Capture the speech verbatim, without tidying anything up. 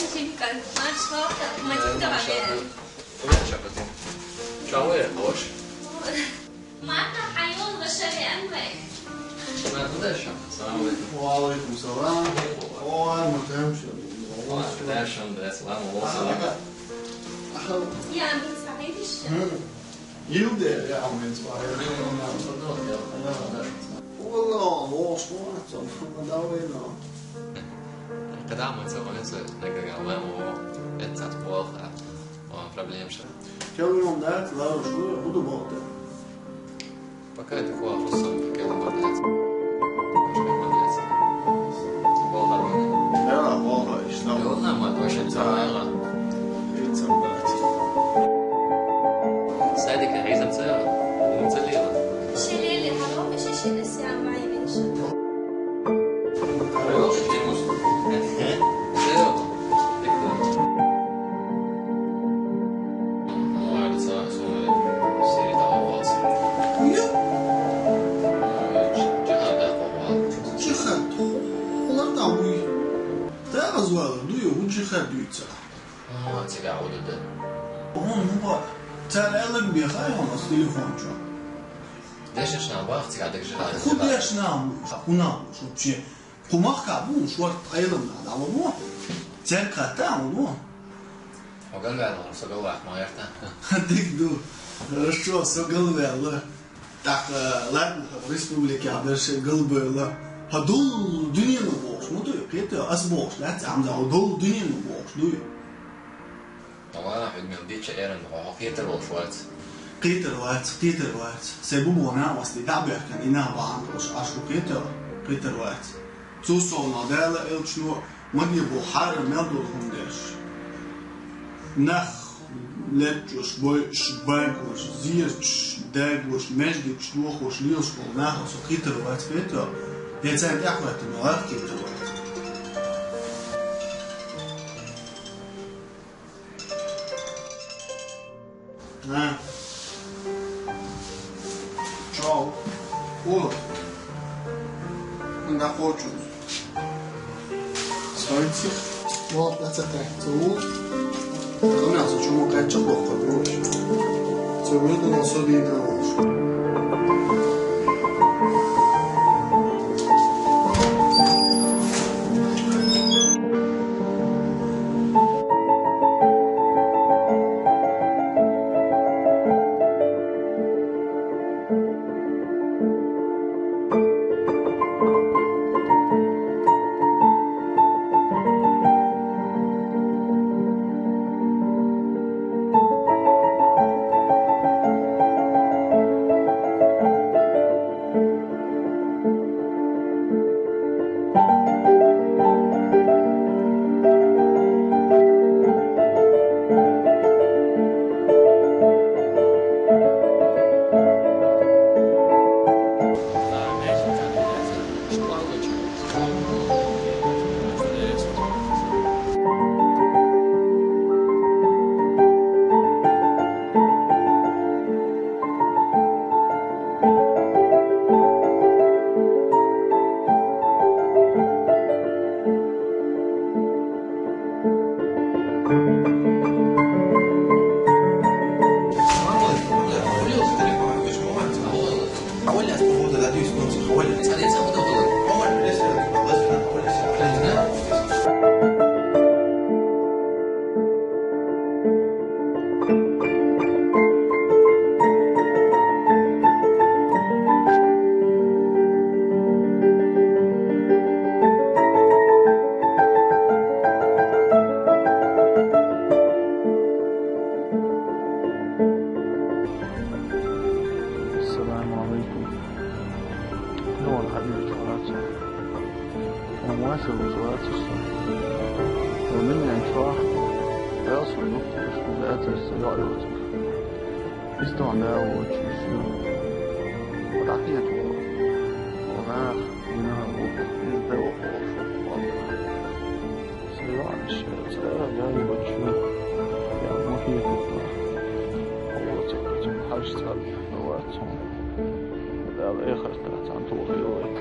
Шикан, машалла, ма тиктор. Э, машалла. Ура, шапати. Чао, э, хош. Мата хайон ва шари анвай. Ма туда шо. Салам алейкум. Ва алейкум салам. Ой, ма там шо. Ва, да, шо, да, салам алейкум. Аха. Аха. Я, мин сагибиш. Хм. Йилди, я, мин сагибиш. Валлахи, вошвоцам, ма давай, но. Къадам мин сагибиш, нагагал, ма, о, это плохо. О, проблемша. Чалгын да, ларуш, ну, буду болтать. Пока это хуа фусам, пока это болтать. Болтать. Да, болтать, что? Да, вот нам от вашей царайла. Лицом брать. Садик, ризом царайла. Лицом лила. Шелели, хоро, шешели, сяма, и меньше. Джихад. Олар да уй. Да, азвал, дуй, у джихад дуйца. А, цига уду да. О, ну ба. Цар элен беха, он с телефон чё. Дешна бах, цига дек джихад. Ху дешна, ху на, вообще. Кумах ка бу, шварт айлам на, да, бу. Церка та, бу. Оган вяла, согал вах, ма ярта. Дик ду. Хорошо, согал вяла. Так, э, ладно, республика, а дальше галбела. Ха дол дунья на бохш, ну ты, это ас бохш, да, там за дол дунья на бохш, дуй. Ала, хӀуд мел дича эран, хӀо хетар волуш вац. Кхетар вац, кхетар вац. Се бу боху нах васти дӀабехкан, и нах бахьан долуш, аш ху кхетар, кхетар вац. Цу совнал Дала элчано маге бу хьарам мел долу хӀума деш. Нах леччуш, бойуш, байгош, зерчуш, дагош, междигаш дохош, лелаш болу нахах со кхетар вац, кхетар. Я царна тӀехӀоьттина вац, кхетар вац. А. Чао. О. М, да хочу. Стойте. Вот, да, это так. Целую. У нас почему кача плохо, короче. Целую, но особенно лучше. السلام عليكم. نور حبيبي، خلاص. ومواصل وخلاص الصبح. ومن أنشاء يصل نقطة الشهود أتى السيارة. استعمال وتشيشو. وتعطية وغاخ ونهر وقت من الدواء وشوف. سيارة الشارع جاي وتشوف. يا محيط الله. هو تقدم حاجة تعرف نواتهم. لا، لا، يخرج تحت عن طول الوقت.